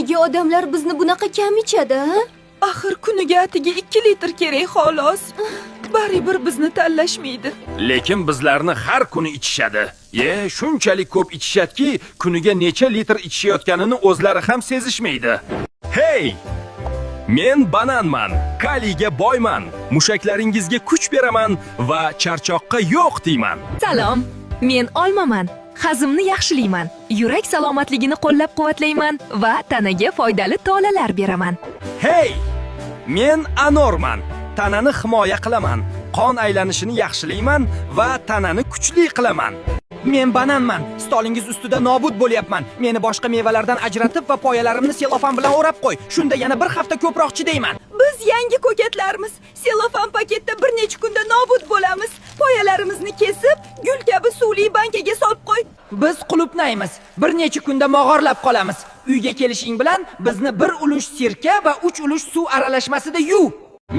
Nega odamlar bizni bunaqa kam ichadi, a? Axir kuniga atigi 2 litr kerak, xolos. Baribir bizni tanlashmaydi. Lekin bizlarni har kuni ichishadi. Ye, shunchalik ko'p ichishadki, kuniga necha litr ichishayotganini o'zlari ham sezishmaydi. Hey! Men bananman, kaliyga boyman, mushaklaringizga kuch beraman va charchoqqa yo'q deyman. Salom, men olmaman. Hazmni yaxshilayman, yurak salomatligini qo'llab-quvvatlayman va tanaga foydali tolalar beraman. Hey! Men anorman. Tanani himoya qilaman, qon aylanishini yaxshilayman va tanani kuchli qilaman. Men bananman. Stolingiz ustida nobud bo'lyapman. Meni boshqa mevalardan ajratib va poyalarimni selofan bilan o'rab qo'y. Shunda yana bir hafta ko'proq chidayman. Biz yangi ko'katlarmiz. Selofan paketda bir necha kunda nobud bo'lamiz. Poyalarimizni kesib, gul kabi suvli bankaga solib qo'y. Biz qulupnaymiz. Bir necha kunda mog'orlab qolamiz. Uyga kelishing bilan bizni bir ulush sirka va uch ulush suv aralashmasida yuv.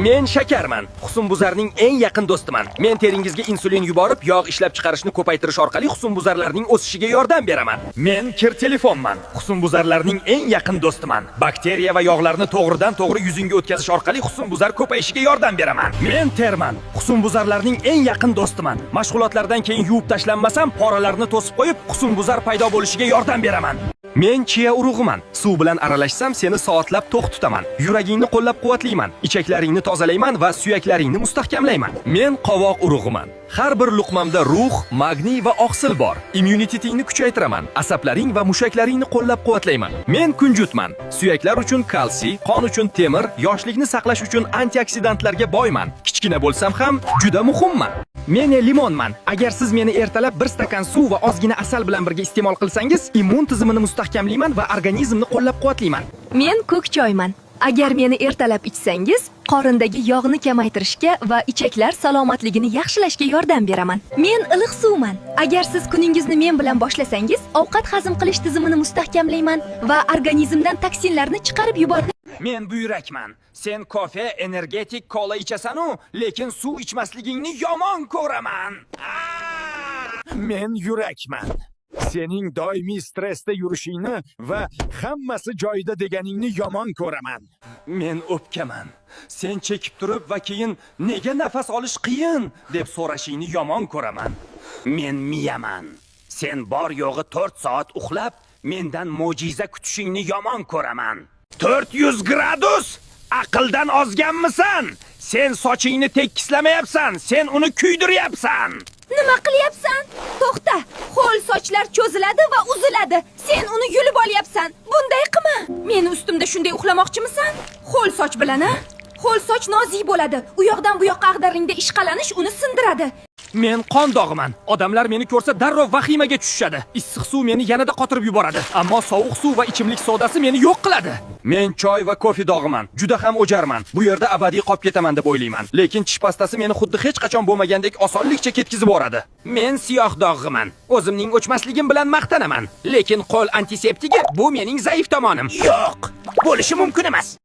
Men shakarman. Husnbuzarning eng yaqin do'stiman. Men teringizga insulin yuborib, yog' ishlab chiqarishni ko'paytirish orqali husnbuzarlarning o'sishiga yordam beraman. Men kir telefonman. Husnbuzarlarning eng yaqin do'stiman. Bakteriya va yog'larni to'g'ridan to'g'ri yuzingga o'tkazish orqali husnbuzar ko'payishiga yordam beraman. Men terman. Husnbuzarlarning eng yaqin do'stiman. Mashg'ulotlardan keyin yuvib tashlanmasam, poralarni to'sib qo'yib, husnbuzar paydo bo'lishiga yordam beraman. Men chia urug'iman. Suv bilan aralashsam, seni soatlab to'q tutaman. Yuragingni qo'llab-quvvatlayman, ichaklaringni tozalayman va suyaklaringni mustahkamlayman. Men qovoq urug'iman. Har bir luqmamda rux, magniy va oqsil bor. Immunitetingni kuchaytiraman, asablaring va mushaklaringni qo'llab-quvvatlayman. Men kunjutman. Suyaklar uchun kalsiy, qon uchun temir, yoshlikni saqlash uchun antioksidantlarga boyman. Kichkina bo'lsam ham juda muhimman. Men limonman. Agar siz meni ertalab bir stakan suv va ozgina asal bilan birga iste'mol qilsangiz, immun tizimini mustahkamlayman va organizmni qo'llab-quvvatlayman. Men ko'k choyman. Agar meni ertalab ichsangiz, qorindagi yog'ni kamaytirishga va ichaklar salomatligini yaxshilashga yordam beraman. Men iliq suvman. Agar siz kuningizni men bilan boshlasangiz, ovqat hazm qilish tizimini mustahkamlayman va organizmdan toksinlarni chiqarib yubor. Men buyrakman. Sen kofe, energetik, kola ichasan-u, lekin suv ichmasligingni yomon ko'raman. Men yurakman. Sening doimiy stressda yurishingni va hammasi joyida deganingni yomon ko'raman. Men o'pkaman. Sen chekib turib va keyin nega nafas olish qiyin deb so'rashingni yomon ko'raman. Men miyaman. Sen bor yo'g'i 4 soat uxlab, mendan mo'jiza kutishingni yomon ko'raman. 400 gradus! Aqldan ozganmisan? Sen sochingni tekislamayapsan, sen uni kuydiryapsan. Nima qilyapsan? To'xta! Ho'l sochlar cho'ziladi va uziladi. Sen uni yulib olyapsan. Bunday qilma. Meni ustimda shunday uxlamoqchimisan? Ho'l soch bilan, a? Ho'l soch nozik bo'ladi. U yoqdan bu yoqqa ag'daringda ishqalanish uni sindiradi. Men qon dog'iman. Odamlar meni ko'rsa darrov vahimaga tushishadi. Issiq suv meni yanada qotirib yuboradi, ammo sovuq suv va ichimlik sodasi meni yo'q qiladi. Men choy va kofe dog'iman. Juda ham o'jarman. Bu yerda abadiy qolib ketaman deb o'ylayman. Lekin tish pastasi meni xuddi hech qachon bo'lmagandek osonlikcha ketkizib yuboradi. Men siyoh dog'iman. O'zimning o'chmasligim bilan maqtanaman. Lekin qo'l antiseptigi bu mening zaif tomonim. Yo'q, bo'lishi mumkin emas.